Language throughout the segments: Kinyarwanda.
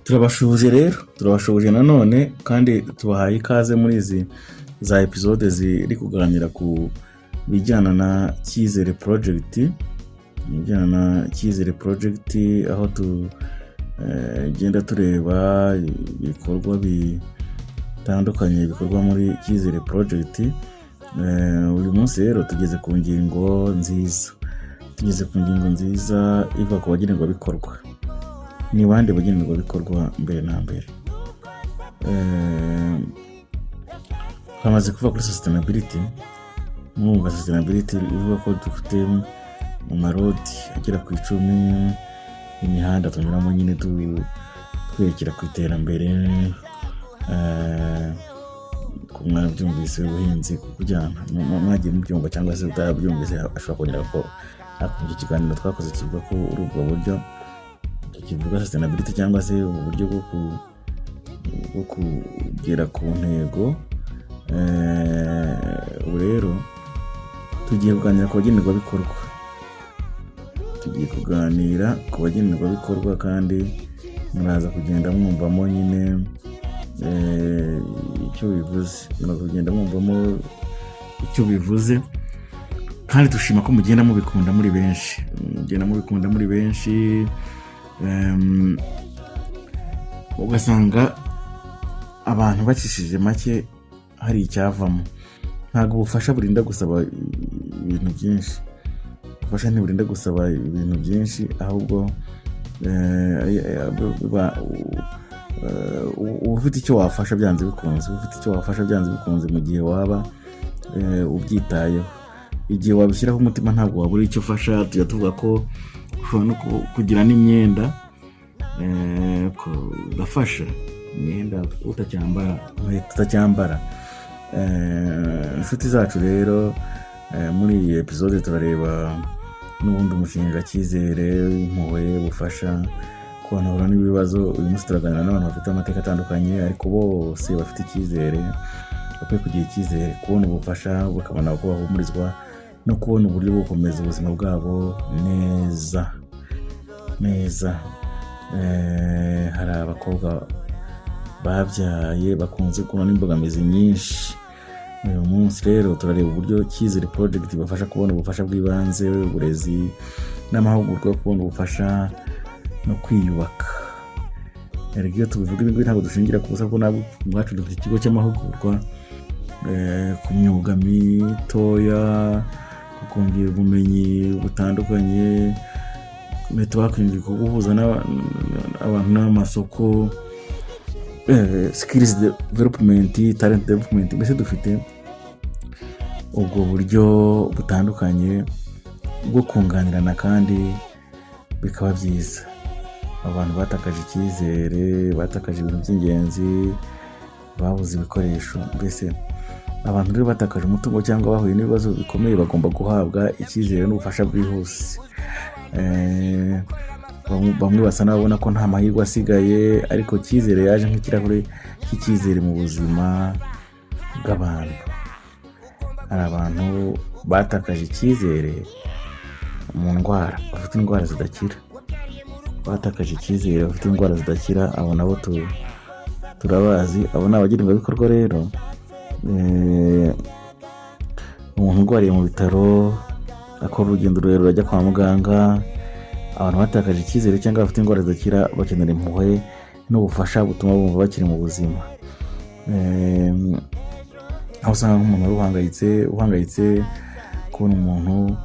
Turabashuhuje rero, turabashuhuje nanone kandi tubahaye ikaze muri izi za episode ziri kuganira ku bijyana na Cyizere Project, ibijyana na Cyizere Project, aho tugenda tureba ibikorwa bitandukanye bikorwa muri Cyizere Project. Uyu munsi rero tugeze ku ngingo nziza, tugeze ku ngingo nziza iva ku bagenerwabikorwa. Ni bande bagenerwabikorwa mbere na mbere? Twamaze kuva kuri sustainability. Mwumva sustainability ivuga ko dufite ama road agera ku 10, imihanda tunyuramo nyine twerekera ku iterambere. Ku mwabyumvise, ubuhinzi kujyana mwagiye mubyumva cyangwa se utarabyumvise ashobora kongera ko hakumva ikiganiro twakoze kivuga ko uri ubwo buryo kivuga sustainability cyangwa se uburyo bwo kugera ku ntego. Ubu rero tugiye kuganira ku bagenerwabikorwa, tugiye kuganira ku bagenerwabikorwa, kandi muraza kugenda mwumvamo nyine icyo bivuze, muraza kugenda mwumvamo icyo bivuze. Kandi dushima ko mugenda mubikunda muri benshi, mugenda mubikunda muri benshi, ugasanga abantu bacishije make hari icyavamo. Ntabwo ubufasha burinda gusaba ibintu byinshi, ubufasha ntiburinda gusaba ibintu byinshi, ahubwo uba ufite icyo wafasha byanze bikunze, uba ufite icyo wafasha byanze bikunze mu gihe waba ubyitayeho, igihe wabishyiraho umutima, ntabwo wabura icyo ufasha. Tujya tuvuga ko ushobora no kugira n'imyenda, ugafasha imyenda utacyambara, inkweto utacyambara. Inshuti zacu rero, muri iyi episode turareba n'ubundi umushinga Cyizere, impuhwe, ubufasha ku bantu bahura n'ibibazo. Uyu munsi turaganira n'abantu bafite amateka atandukanye, ariko bose bafite icyizere, bakwiye kugira icyizere, kubona ubufasha, bakabona uko bahumurizwa no kubona uburyo bwo gukomeza ubuzima bwabo neza neza. Hari abakobwa babyaye bakunze guhura n'imbogamizi nyinshi. Uyu munsi rero turareba uburyo Cyizere Project ibafasha kubona ubufasha bw'ibanze, uburezi n'amahugurwa yo kubona ubufasha no kwiyubaka. Erega iyo tubivuga ibi ngibi ntabwo dushingira ku busa, kuko ntabwo ubwacu dufite ikigo cy'amahugurwa ku myuga mitoya, ku kongera ubumenyi butandukanye, networking, guhuza abantu n'amasoko, skills development, talent development. Mbese dufite ubwo buryo butandukanye bwo kunganirana kandi bikaba byiza. Abantu batakaje icyizere, batakaje ibintu by'ingenzi, babuze ibikoresho, mbese abantu rero batakaje umutungo cyangwa bahuye n'ibibazo bikomeye bagomba guhabwa icyizere n'ubufasha bwihuse. Bamwe basa n'ababona ko nta mahirwe asigaye, ariko Cyizere yaje nk'ikirahure cy'icyizere mu buzima bw'abantu. Hari abantu batakaje icyizere mu ndwara, bafite indwara zidakira, batakaje icyizere, bafite indwara zidakira. Abo nabo turabazi, abo ni abagenerwabikorwa rero. Umuntu urwariye mu bitaro, akora urugendo rurerure ajya kwa muganga, abantu batakaje icyizere cyangwa bafite indwara zidakira bakenera impuhwe n'ubufasha butuma bumva bakiri mu buzima. Aho usanga nk'umuntu wari uhangayitse, kubona umuntu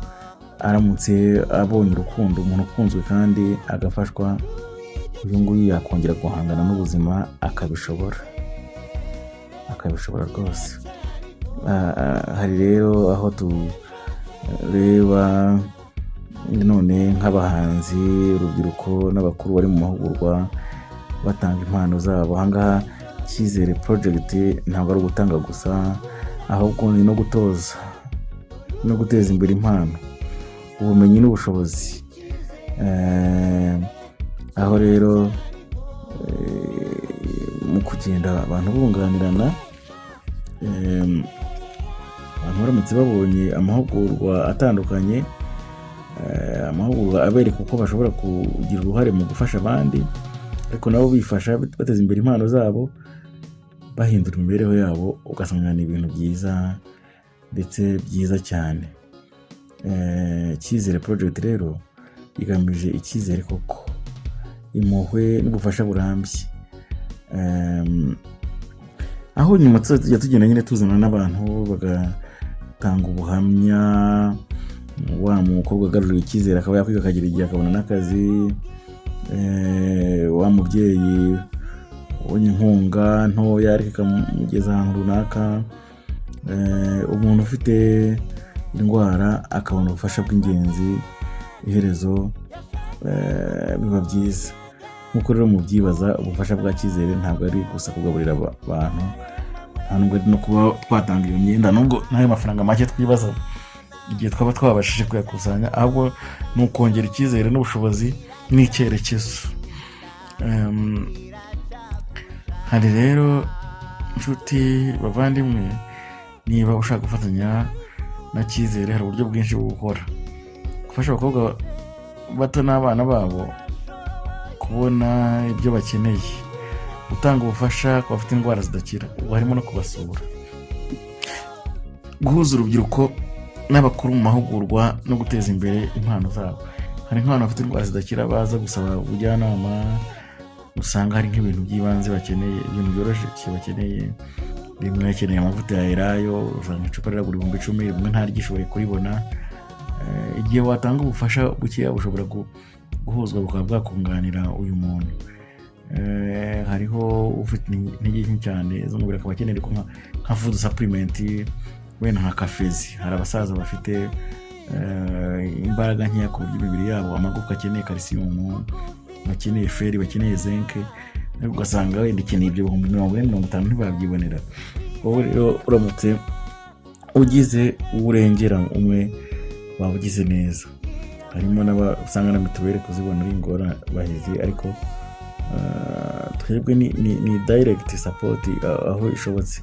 aramutse abonye urukundo, umuntu ukunzwe kandi agafashwa, uyu nguyu yakongera guhangana n'ubuzima, akabishobora, akabishobora rwose. Hari rero aho tureba none nk'abahanzi, urubyiruko n'abakuru bari mu mahugurwa batanga impano zabo. Ahangaha Cyizere Project ntabwo ari ugutanga gusa, ahubwo ni no gutoza no guteza imbere impano, ubumenyi n'ubushobozi. Aho rero mu kugenda abantu bunganirana, abantu baramutse babonye amahugurwa atandukanye, amahugurwa abereka uko bashobora kugira uruhare mu gufasha abandi. Ariko nabo bifasha bateza imbere impano zabo, bahindura imibereho yabo, ugasanga ni ibintu byiza ndetse byiza cyane. Cyizere Project rero igamije icyizere koko, impuhwe n'ubufasha burambye. Aho nyuma tujya tugenda nyine tuzana n'abantu bagatanga ubuhamya. Wa mukobwa agaruriwe icyizere akaba yakwiga, akagira igihe akabona n'akazi. Wa mubyeyi ubonye inkunga ntoya ariko ikamugeza ahantu runaka. Umuntu ufite indwara akabona ubufasha bw'ingenzi. Iherezo biba byiza. Nk'uko rero mubyibaza, ubufasha bwa Cyizere ntabwo ari gusa kugaburira abantu, nta nubwo ari no kuba twatanga iyo myenda, nubwo n'ayo mafaranga make twibaza igihe twaba twabashije kuyakusanya, ahubwo ni ukongera icyizere n'ubushobozi n'icyerekezo. Hari rero, inshuti bavandimwe, niba ushaka gufatanya na Cyizere, hari uburyo bwinshi bwo gukora: gufasha abakobwa bato n'abana babo kubona ibyo bakeneye, gutanga ubufasha ku bafite indwara zidakira, ubwo harimo no kubasura, guhuza urubyiruko n'abakuru mu mahugurwa no guteza imbere impano zabo. Hari nk'abantu bafite indwara zidakira baza gusaba ubujyanama, usanga hari nk'ibintu by'ibanze bakeneye, ibintu byoroshye bakeneye. Rimwe akeneye amavuta ya elayo, usanga icupa riragura 10,000, rimwe ntaryishoboye kuribona. Igihe watanga ubufasha bukeya bushobora guhuzwa bukaba bwakunganira uyu muntu. Hariho ufite intege nke cyane z'umubiri, akaba akeneye ko nka food supplement, wenda nka kafezi. Hari abasaza bafite imbaraga nkeya ku buryo imibiri yabo, amagufwa akeneye calcium, bakeneye fer, bakeneye zinc, ariko ugasanga wenda ikeneye ibyo 40,000, 50,000, ntibabyibonera. Wowe rero uramutse ugize urengera umwe, waba ugize neza. Harimo n'aba usanga na mituweli kuzibona ari ingorabahizi, ariko twebwe ni direct support aho ishobotse.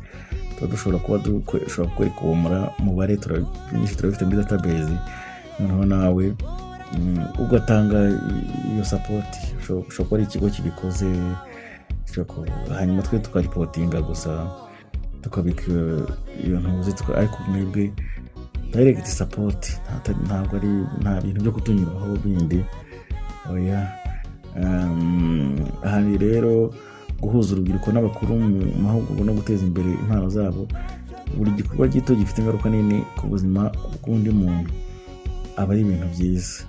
Tuba dushobora kuba dushobora kukwereka uwo mubare, myinshi turabifite muri database, noneho nawe ugatanga iyo support. Ushobora kuba ari ikigo kibikoze, hanyuma twe tukareportinga gusa, tukabika iyo ntuzi, ariko mwebwe direct support, ntabwo ari nta bintu byo kutunyuraho bindi, oya. Hari rero guhuza urubyiruko n'abakuru mu mahugurwa no guteza imbere impano zabo. Buri gikorwa gito gifite ingaruka nini ku buzima bw'undi muntu, aba ari ibintu byiza.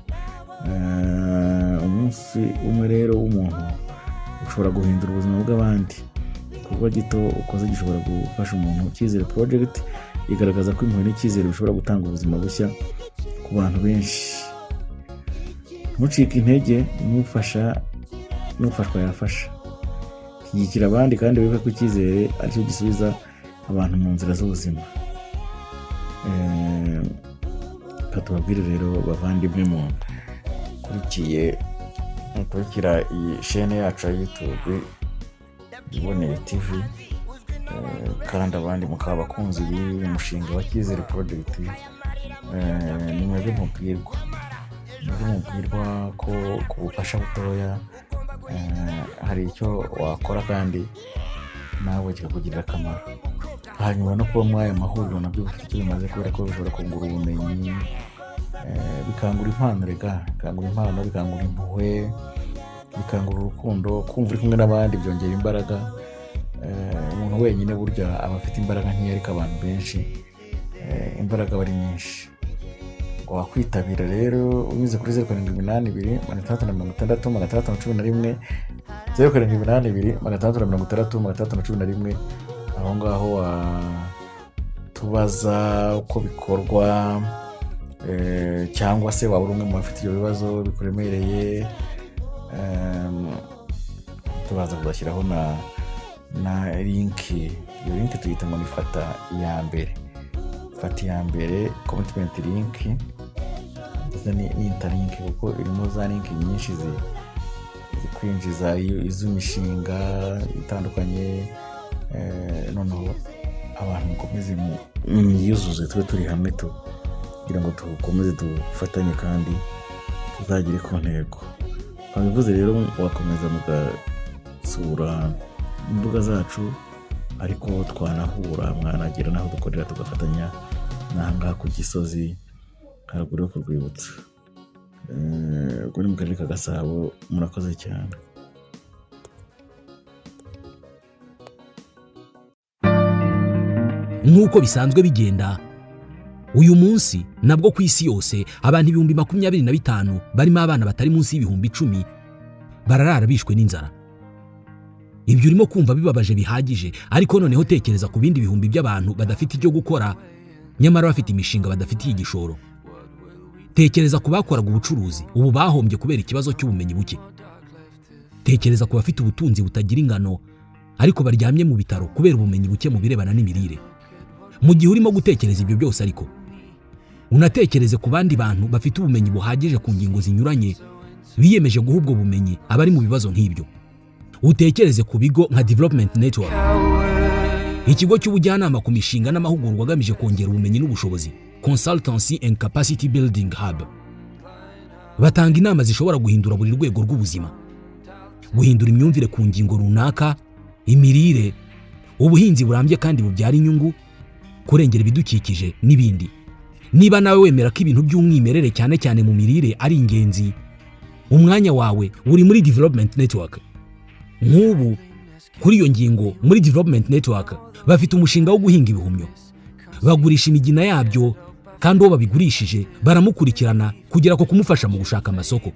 Umunsi umwe rero w'umuntu ushobora guhindura ubuzima bw'abandi. Igikorwa gito ukoze gishobora gufasha umuntu. Cyizere Project igaragaza ko impuhwe n'icyizere bishobora gutanga ubuzima bushya ku bantu benshi. Ntucike intege, nufasha n'ufashwa yafasha. Shyigikira abandi kandi wibuke ko icyizere aricyo gisubiza abantu mu nzira z'ubuzima. Reka tubabwire rero, bavandimwe mu kurikiye mukurikira iyi shene yacu ya YouTube Iboneye TV, kandi abandi mukaba abakunzi b'uyu mushinga wa Cyizere Project, ni mwebwe mubwirwa, mwebwe mubwirwa ko ku bufasha butoya hari icyo wakora kandi nawe kikakugirira akamaro. Hanyuma no kuba muri aya mahuriro nabyo bifite icyo bimaze, kubera ko bishobora kungura ubumenyi, bikangura impano, rega bikangura impano, bikangura impuhwe, bikangura urukundo. Kumva uri kumwe n'abandi byongera imbaraga. Umuntu wenyine burya aba afite imbaraga nkeya, ariko abantu benshi imbaraga aba ari nyinshi. Wakwitabira rero unyuze kuri 0782 660 611, 0782 660 611. Aho ngaho watubaza uko bikorwa, cyangwa se waba uri umwe mu bafite ibyo bibazo bikuremereye, tubaza kuzashyiraho na link. Iyo link tuyita ngo ni fata iya mbere, fata iya mbere commitment link, ndetse ni interlink, kuko irimo za link nyinshi zikwinjiza iz'imishinga itandukanye. Noneho abantu mukomeze mwiyuzuze, tube turi hamwe kugira ngo dukomeze dufatanye kandi tuzagere ku ntego twabivuze. Rero wakomeza muga gusura imbuga zacu, ariko twanahura, mwanagera n'aho dukorera tugafatanya n'ahangaha ku Gisozi, haruguru yo ku rwibutso. Ubwo ni mu karere ka Gasabo. Murakoze cyane. Nk'uko bisanzwe bigenda uyu munsi nabwo ku isi yose, abantu 25,000 barimo abana batari munsi y'10,000 bararara bishwe n'inzara. Ibyo urimo kumva bibabaje bihagije, ariko noneho tekereza ku bindi bihumbi by'abantu badafite icyo gukora nyamara bafite imishinga badafitiye igishoro. Tekereza ku bakoraga ubucuruzi ubu bahombye kubera ikibazo cy'ubumenyi buke. Tekereza ku bafite ubutunzi butagira ingano ariko baryamye mu bitaro kubera ubumenyi buke mu birebana n'imirire. Mu gihe urimo gutekereza ibyo byose, ariko unatekereze ku bandi bantu bafite ubumenyi buhagije ku ngingo zinyuranye, biyemeje guha ubwo bumenyi abari mu bibazo nk'ibyo. Utekereze ku bigo nka Development Network, ikigo cy'ubujyanama ku mishinga n'amahugurwa agamije kongera ubumenyi n'ubushobozi, Consultancy and Capacity Building Hub. Batanga inama zishobora guhindura buri rwego rw'ubuzima, guhindura imyumvire ku ngingo runaka, imirire, ubuhinzi burambye kandi bubyara inyungu, kurengera ibidukikije n'ibindi. Niba nawe wemera ko ibintu by'umwimerere, cyane cyane mu mirire, ari ingenzi, umwanya wawe uri muri Development Network. Nk'ubu kuri iyo ngingo, muri Development Network bafite umushinga wo guhinga ibihumyo, bagurisha imigina yabyo, kandi uwo babigurishije baramukurikirana kugera ku kumufasha mu gushaka amasoko.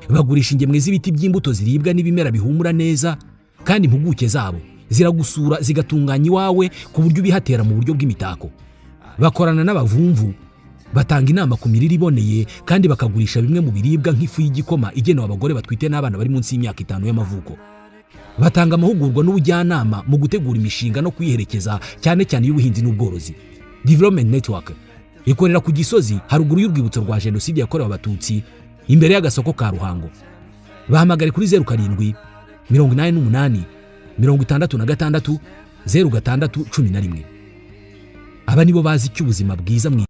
Bagurisha ingemwe z'ibiti by'imbuto ziribwa n'ibimera bihumura neza, kandi impuguke zabo ziragusura zigatunganya iwawe ku buryo ubihatera mu buryo bw'imitako. Bakorana n'abavumvu, batanga inama ku mirire iboneye, kandi bakagurisha bimwe mu biribwa nk'ifu y'igikoma igenewe abagore batwite n'abana bari munsi y'imyaka 5 y'amavuko. Batanga amahugurwa n'ubujyanama mu gutegura imishinga no kuyiherekeza, cyane cyane iy'ubuhinzi n'ubworozi. Development Network ikorera ku Gisozi, haruguru y'urwibutso rwa Jenoside yakorewe Abatutsi, imbere y'agasoko ka Ruhango. Bahamagare kuri 0788660611. Aba nibo bazi icyo ubuzima bwiza mu